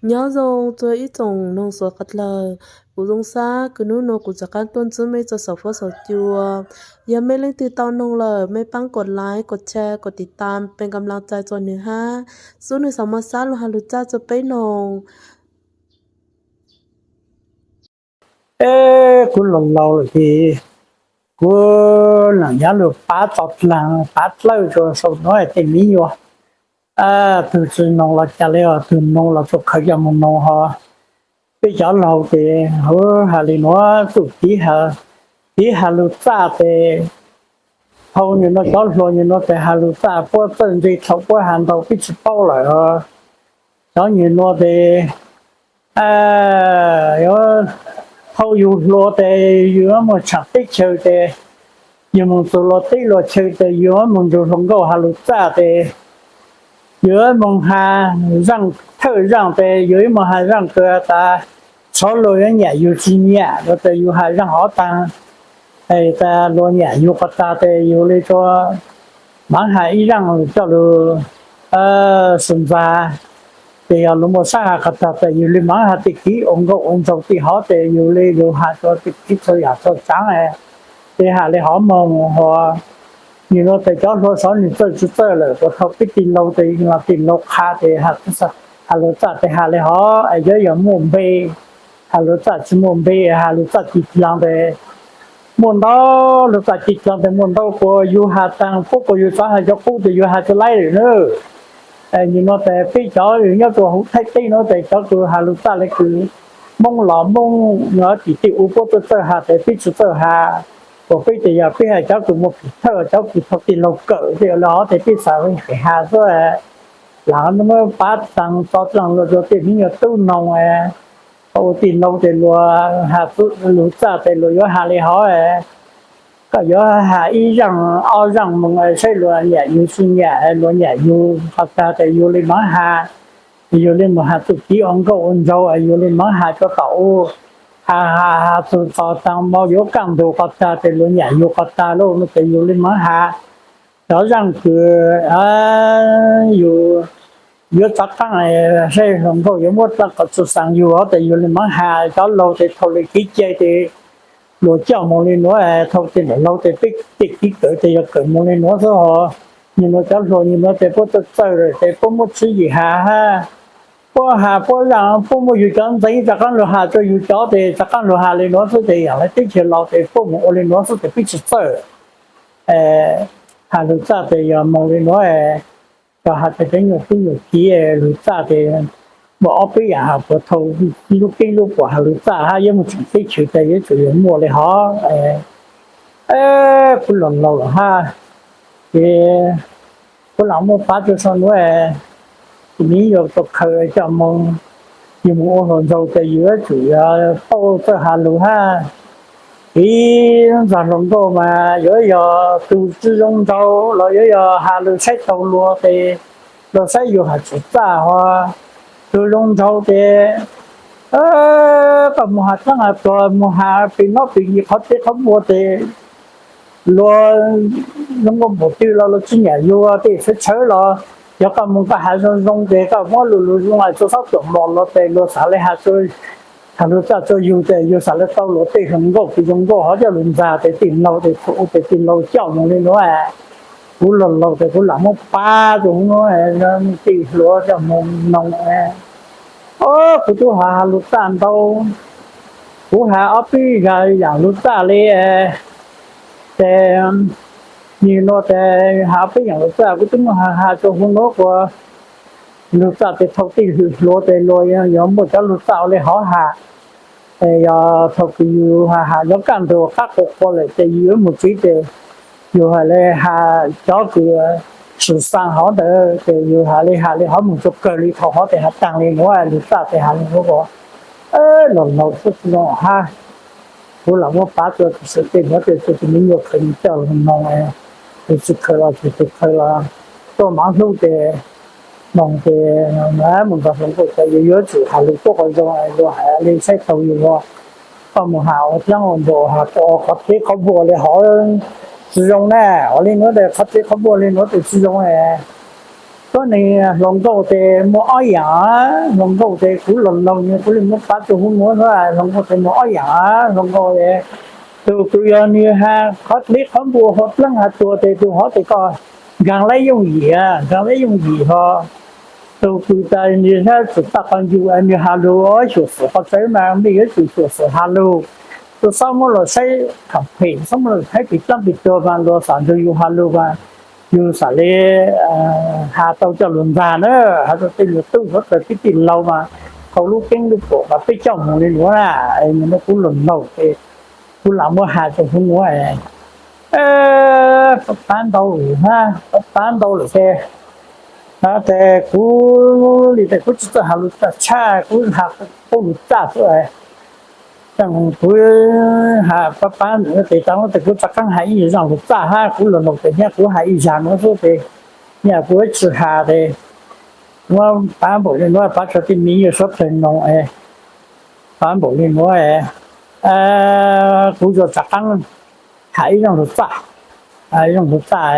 Nyob zoo txog ib tsoom noog suav qhov dlawg, kuv zoo sab kws hnub no kuv rov qab tuaj ntsib mej txog saum fuab saum cua. Yog mej leej twg tau noog lawm, mej paab kom like, kom share, kom tiv tas peb kam lav cai txog nwg hab, xub nwg xaav muaj sab lug has lug txaj txug peb noog. Kuv laus laus lawm ces kuv lam nyav lug pav tso dlaag pav dlawb rua sau nuav tej miv nyuas. Tug tsi noog los cas le, tug noog los tsuas khaws coj moog noog hov. Peb cov laug ces has le nuav txuj kev, kev has lug txaj tes, thaus nwg nuav cov hluas nwg nuav tes has lug txaj puab txawj ntse thaus puab has ntau peb tsi paub lawm. Cov nwg nuav tes, thaus yug hluas tes yug muaj tshaam teb chaws tes, yug moog txug luas teb luas chaw tes yug moog nrug hluas nkauj has lug txaj tes, yug moog has zaaj thawj zaaj tes yug moog has zaaj kws tas txhua luas yuav nyam yug tsi nyam los tes yug has zaaj hov taag, tas luas nyam yug qhov tag tes yug le tsuas maam has ib zaaj coj lug su ntxag. Ces yog luas muaj sab has qhov tag tes yug le maam has tej kev ua nkauj ua nraug tej hov tes yug le yug has rua tej kev txhua yaam txhua tsaav, tes has le hov moog hov. Nwg nuav tes cov hluas sov nwg txawj tsi txawj lawm, puas thaus peb tij laug tes los tij laug qha tes has lug txaj tes has le hov es yuav yog muaj npe, has lug txaj tsi muaj npe, has lug txaj ci dlaag tes muaj ntau, lug txaj ci dlaag tes muaj ntau, kuas yug has taag puab kuas yug tsov has cov qub tes yug has tsi laib lawm na. Nwg nuav tes peb cov nyob rua huv Thaib teb nuav tes cov kws has lug txaj le kws Moob los Moob, tim tej ua puab txawj txawj has tes peb tsi txawj has. Kuas peb tes yog peb has cov kws muaj phim thawj, cov kws thaus tij laug kawm tej le hov tes peb xaav has xwb. Lam muab pav taag tso dlaag lug rua tej miv nyuas tub noog, thaus ua tij laug tes luas has lug txaj tes luas yuav has le hov, koj yuav has ib zaaj ob zaaj moog saib luas nyam yug tsi nyam, luas nyam yug qhov tag tes yug le maam has, yug le moog has txuj kev ua nkauj ua nraug, yug le maam has rua tom u, has has has txug tso taag mo yuav kaj ntug qhov tag tes luas nyam yug qhov tag lauj no tes yug le maam has. Cov zaaj kws yug yuav rov qaab saib hluas nkauj yuav muab dlaab qhov txug xaav yug hov tes yug le maam has. Cov laug tes thaus le kev cai tes luas coj moog le nuav, thaus tej laug tes peb tej kev kawm tes yog kawm moog le nuav xwb hov. Nwg nuav cov hluas nwg nuav tes puab txawj txawj lawm tes puab muab tswv yim has hab, puab has puab zaaj puab muab yug cov ntxeev rov qaab lug has rua yug cov tes rov qaab lug has le nuav xwb tes yaam le teb chaws los tes puab moog ua le nuav xwb tes peb tsi txawj. Has lug txaj tes yog moog le nuav, yog has tes peb nyuam tub nyuam kiv lug txaj tes muaj ob peb yaam has puas thaus lub keeb lub puam has lug txaj hab yuav moog tseem teb chaws tes yuav tsum yog muaj le hov. Kuv laus laus lawm hab, ces kuv lam muab pav rua sau nuav, ces miv yuav tau khaws coj moog, yug moog ua hluas nraug tes yug yuav tsum yog paub txawj has lug hab. Ib ntxag hluas nkauj mas yuav yog tug tsi zoo nraug los yuav yog has lug saib taug luas tes luas saib yug has tsum txaj hov. Tug zoo nraug tes koj moog has dlaab has tuag moog has pem nob pem yig qhov teb qhov npua tes luas zoo nkauj npaum twg los luas tsi nyam yug tej tshawv tshawv los yog koj moog koj has zoo zoo tes koj muab lug lug zoo tsi xob tuam mos los tes luas xaav le has lug txaj rua yug tes yug xaav le tau luas tej hluas nkauj kws zoo nkauj hov coj lug ntxag tes tij laug tes thaus ua tes tij laug coj moog le nuav. Kuv laus laus tes kuv lam muab pav rua huv nuav, tej hluas coj moog noog. Kuv tub has has lug txaj ntau, kuv has ob peb yaam lug txaj le, ces nwg nuav tes has ob peb yaam lug txaj kuv tub muab has has rua huv nuav kuas lug txaj tes thaus tej hluas tes luas yog muaj cov lug txaj ua le hov has. Yog thaus kws yug has has yuav kaj ntug qab quas quas lawm tes yug yuav moog tsiv tes yug has le has cov kws tsi xaa hov ntawd tes yug has le has le hov moog tsuas kawg le thaus hov tes has taag le nuav lug txaj tes has le nuav kuas laus laus xwb tsi zoo hab. Kuv lam muab pav rua tus sawv tej nuav tes tug miv nyuas khaws coj lug noog, tus tsi khaws los tus khaws los tuaj maam hlub tes noog tes moog ntxag hluas nkauj tes yug yuav tsum has lug tuab qhov zoo luas has le saib taug yug ua. Koj moog has ua dlaab ua npua has qhov teb qhov npua le hov tsi zoo na, ua le nuav tes qhov teb qhov npua le nuav tes tsi zoo. Tuab neeg hluas nkauj tes muaj ob yam, hluas nkauj tes kuv laug laug nws kuv li muab pab tug hu nuav, hluas nkauj tes muaj ob yam, hluas nkauj tus kws yog nwg has qhov dleb qhov npua hov dlaab has tuag tes tug hov tes koj nkaag laib yooj yim, nkaag laib yooj yim hov. Tug kws tas nwg hab tsi txaj qhov ncu nwg has lug xyuam xim qhov txawv mas mej yuav tsum xyuam xim has lug. Tug xob muab luas saib kham phem, xob muab luas saib pim dlaab pim tuag mas luas xam nrug yug has lug mas yug xam le has tau coj lug ntag na, has rua tej lug tub hluav taws peb tij laug mas tau lub keeb lub pum mas peb coj moog le nuav na. Nub kuv laug laug tes kuv lam muab has rua huv nuav, pab ntau lawm hab, pab ntau lawm tes, tes kuv li tes kuv tsi txawj has lug txaj tshaj, kuv has qub lug txaj xwb. Kuv has pab pab tes taag tes kuv rov qaab has ib zaaj lug txaj hab kuv laug laug tes nyaj kuv has ib zag nuav xwb tes nyaj kuv tsi has tes muab pab npaum le nuav pab rua tej miv nyuas suav dlawg noog, pab npaum le nuav, kuv yuav rov qaab has ib zaaj lug txaj, zaaj lug txaj,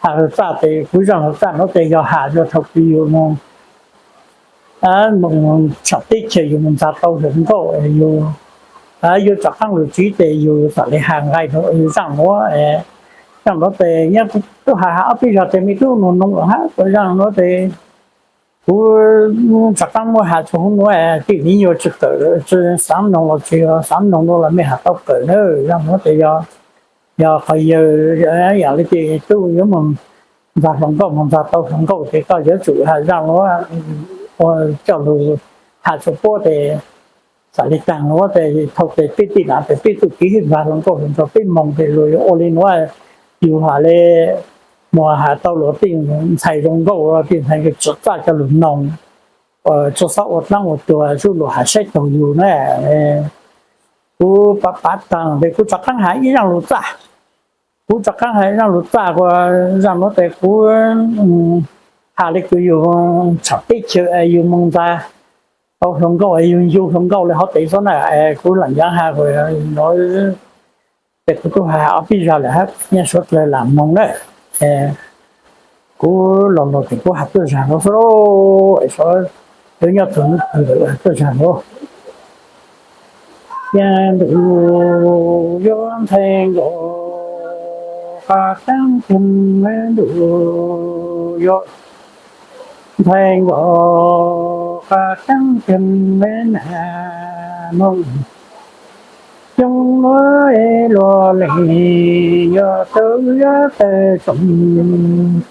has lug txaj tes kuv zaaj lug txaj nuav tes yog has rua thaum kws yug moog tsham teb chaws yug moog ntxag tau hluas nkauj, yug rov qaab lug tsiv tes yug xam le has nqai rua zaaj nuav, zaaj nuav tes nyaj kuv tub has has ob peb zag tes mej tub noog noog lawm hab, ua zaaj nuav tes kuv rov qaab muab has rua huv nuav, tej miv nyuas tsi kawm tsi xaav noog los tsi xaav noog nuav los mej has tau kawm na. Zaaj nuav tes yog, yog qhov yawg yam le tes tub yuav moog ntxag hluas nkauj moog ntxag tau hluas nkauj tes koj yuav tsum has zaaj nuav ua coj lug has rua puab tes xam le taag nuav tes thaum tes peb tij laug tes peb txuj kev hwj ntxag hluas nkauj lug nrug peb moog tes luas yuav ua le nuav, yug has le moog has tau luas tej ntxhais zoo nkauj, tej ntxhais tsi txaj coj lug noog, tsi xob ua dlaab ua tuag zuj luas has saib taug yug na. Kuv pav pav taag tes kuv rov qaab has ib zaaj lug txaj, kuv rov qaab has ib zaaj lug txaj, zaaj nuav tes kuv has le kws yug tsham teb chaws yug moog ntxag tau hluas nkauj, yug ncu hluas nkauj le hov tes xwb na. Kuv lam ncav has nuav tes kuv tub has ob peb zag lawm hab nyaj suav dlawg lam noog na. Kuv laug laug tes kuv has tuab zag nuav xwb lauj, es yuav nyob txug nub kws lawm has tuab zag nuav. Yav ntuj yuav ntxhais nkaus qas teeb ceeg, ntuj yuav ntxhais nkaus qas teeb ceeg, nas noog coob luaj luaj leej, yog tub yuav tawg tsoom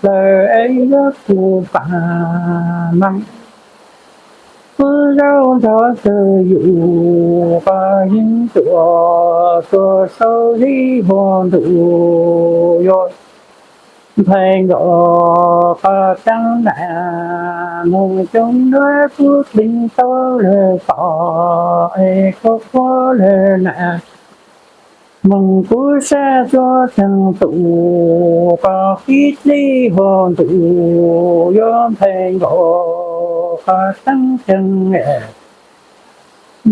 plawg es yuav kuv pav neeg. Kuv zaub ntxhov txawg yus qas yeeb tuaj, tuaj saub zib huab ntuj yuav ntxhais nkaus qas teeb, nas noog coob luaj kuv pleev tau lawv pom es kuv qhuav lawv nas. Moog kuv sab tsuas tseeg tus qos kib dleb huab ntuj yuav ntxhais nkaus qas teeb ceeg,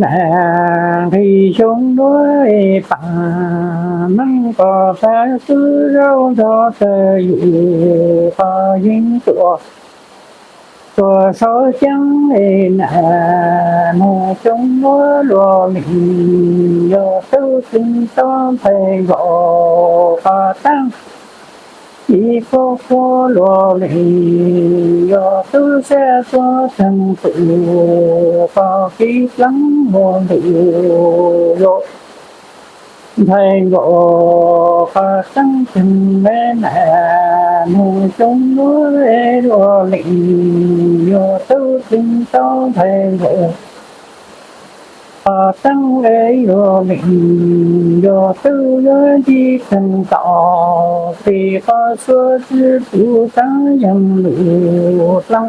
nas nqhis xyoo luaj pav neeg, koj pab kuv zaub ntxhov txawg yus qas yeeb tuaj, tuaj saub ceeb, nas noog coob luaj luaj leej, yog tub pleev tau ntxhais nkaus qas teeb, ib kuv qhuav luaj leej, yog tub sab tsuas tseeg tus qos kib dleb huab ntuj yuav ntxhais nkaus qas teeb ceeg, nas noog coob luaj luaj leej, yog tub pleev tau ntxhais nkaus qas teeb es luaj leej, yog tub yuav ntsib tseeg tom peg qos suav tsi pum txav yeej lug dleb,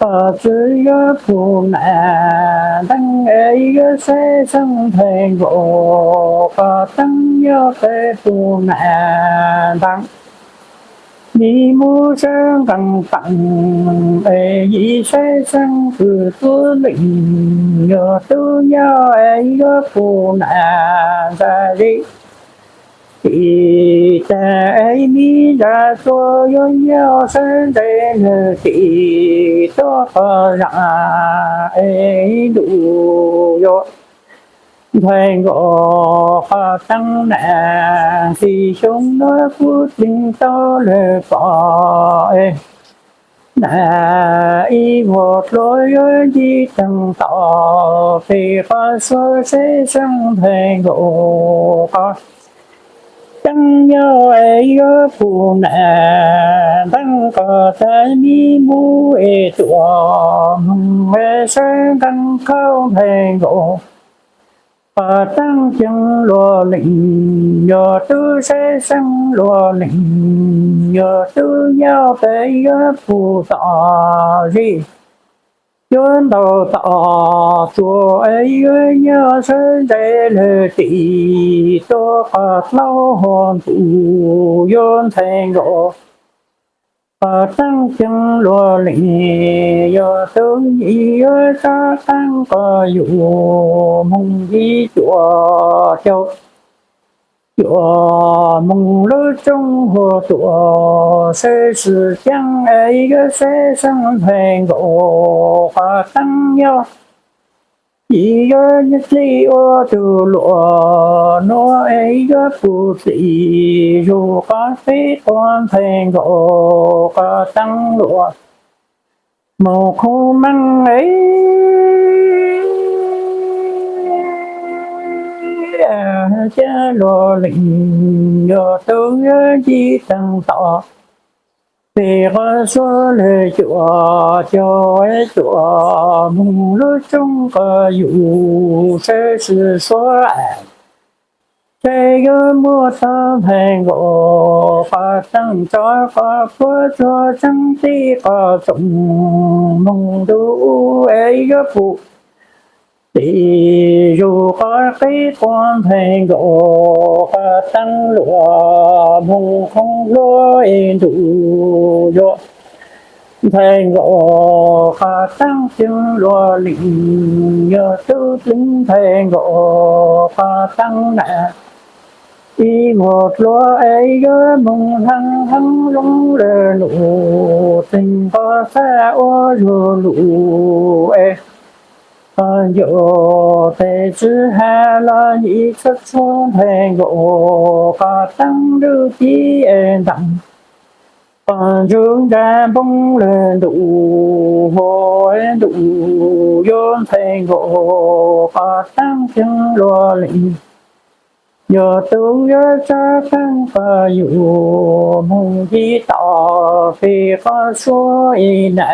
qos tsi yuav pum nas nteeb es yuav saib seeb ntxhais nkaus qas teeb yuav qe pum nas nteeb. Yim mus sab nqee teem es yim saib seeb kws tub leej, yog tub nyob es yuav pum nas ntsa zeb. tim tag es mi ntsa tuaj yuav nyob sawv ntxeev lawm tim tuaj qhov zam es ntuj yuav ntxhais nkaus qhov teeb na. Txij xyoo no kuv tseem tau lawm pom es na, ib vuag dluab yuav nci teeg tom pem qhov suab seb seeb ntxhais nkaus qhov teeb nyob es yuav pum na. Nteeb qhov tag mi mus es tuam moog es sawv nqeeb khaub ntxhais nkaus qhov teeb ceev luag lees, yog tub seb seeb luag lees, yog tub nyob pem yuav pum tom zim, yuav ntaus tom tsuas es yuav nyob sawv ntxeev lawm tim tuaj qhov dlaub hos ntuj yuav ntxhais nkaus qhov teeb ceev luag lees, yog tub nyim yuav sab qeeb qhov yus moog ib cuam caug cuam moog lub tsoob huv tuam seb swm ceeb es yuav seb seeb ntxhais nkaus qhov teeb nyob. Yim yuav nyob txij ua tug luam nuav es yuav pum txim zug qhov peb quas ntxhais nkaus qhov teeb luam moog khoob meej es cab luag lees, yog tub yuav nci teeg tom pem qhov suab lawm cuam caug cuam moog lub tsoob qhov yus seb swm suab seb yuav muaj tau ntxhais nkaus qhov teeb tso qhov puab tsuag tseeb txij qhov tsoom moog ntuj es yuav pum txim zug qhov qib quas ntxhais nkaus qhov teeb luam moog khoob luab es ntuj yuav ntxhais nkaus qhov teeb ceev luag lees, yog tub pleev ntxhais nkaus qhov teeb na. Ib vuag dluab es yuav moog heev heev zoo lawm ntuj, tseem nqos xab ua zug lug es qhov ncaus tes tswv has los yim txhua txhua ntxhais nkaus qhov teeb ntuj ci es ntaag qhov ntsug ntsab npoo lawm ntuj, huv ntuj yuav ntxhais nkaus qhov teeb ceev luag lees, yog tub yuav sab qeeb qhov yus moog ci tom pem qhov suab es na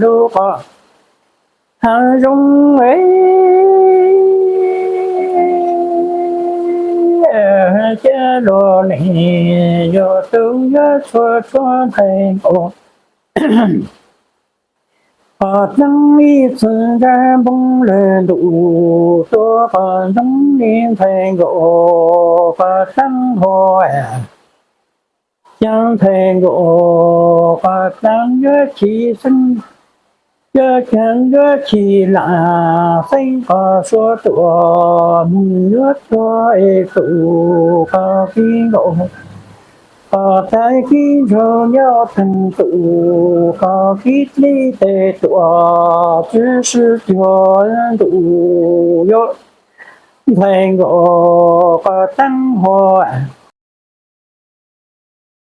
lub qhov hav zoo es cab luag lees, yog tub yuav txhua txhua ntxhais nkaus qhov teeb ib txhua ntsab npoo lawm ntuj, tuab qhov ntsoov li ntxhais nkaus qhov teeb huv, caag ntxhais nkaus qhov teeb yuav chim xeeb, yuav caag yuav chim lam xeeb qhov suab tuam moog yuav tuag es txum qhov kib nkaus qhov tag kib ntsug nyob teeg txum qhov kib dlib tes tuam tswv sib cuag ntuj yuav ntxhais nkaus qhov teeb huv